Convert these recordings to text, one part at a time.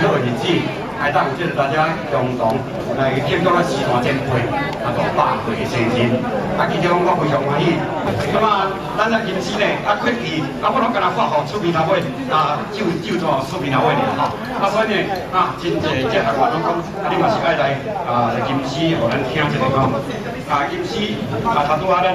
好的日子，會當有這個大家共同來慶祝咱詩壇前輩啊，100歲的生日。啊，其中我非常歡喜。那麼咱這吟詩呢，啊，過去啊，我攏干焦發予出面頭尾啊，就就做出面頭尾爾吼。啊，所以呢，啊，真濟這學員攏講，啊，你嘛是愛來啊，來吟詩，予咱聽一下吼。啊，吟詩啊，頭拄仔咱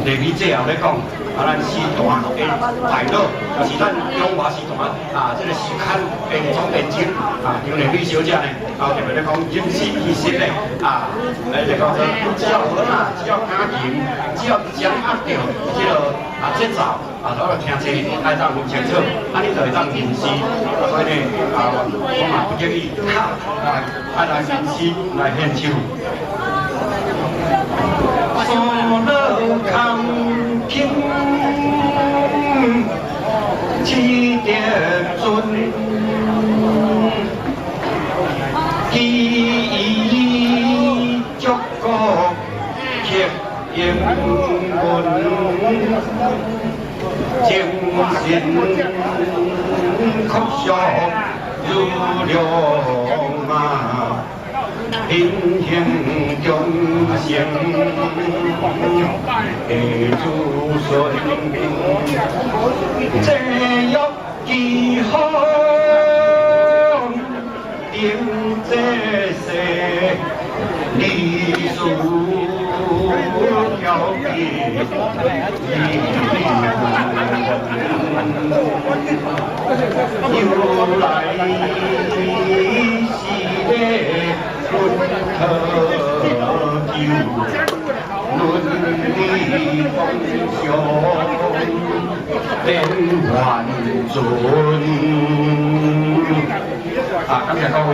麗美姐也咧講，啊，咱詩壇的大佬，就是咱中華詩壇啊，這個詩刊的總編輯啊，張麗美小姐呢，啊，特別咧講吟詩其實呢，啊，來就講說，只要好啦，只要敢吟，只要掌握著這個啊節奏，啊，都來聽這愛當分清楚，啊，你就會當吟詩。所以呢，啊，我嘛不建議啊，愛來吟詩來獻唱。所樂康平，起德尊，記憶足國刻英文，精神闊綽如龍馬。品行忠誠的子孫，這約記號定這世，歷史條記，由來是咧。論特求，倫理風尚，連萬尊。啊，感謝各位。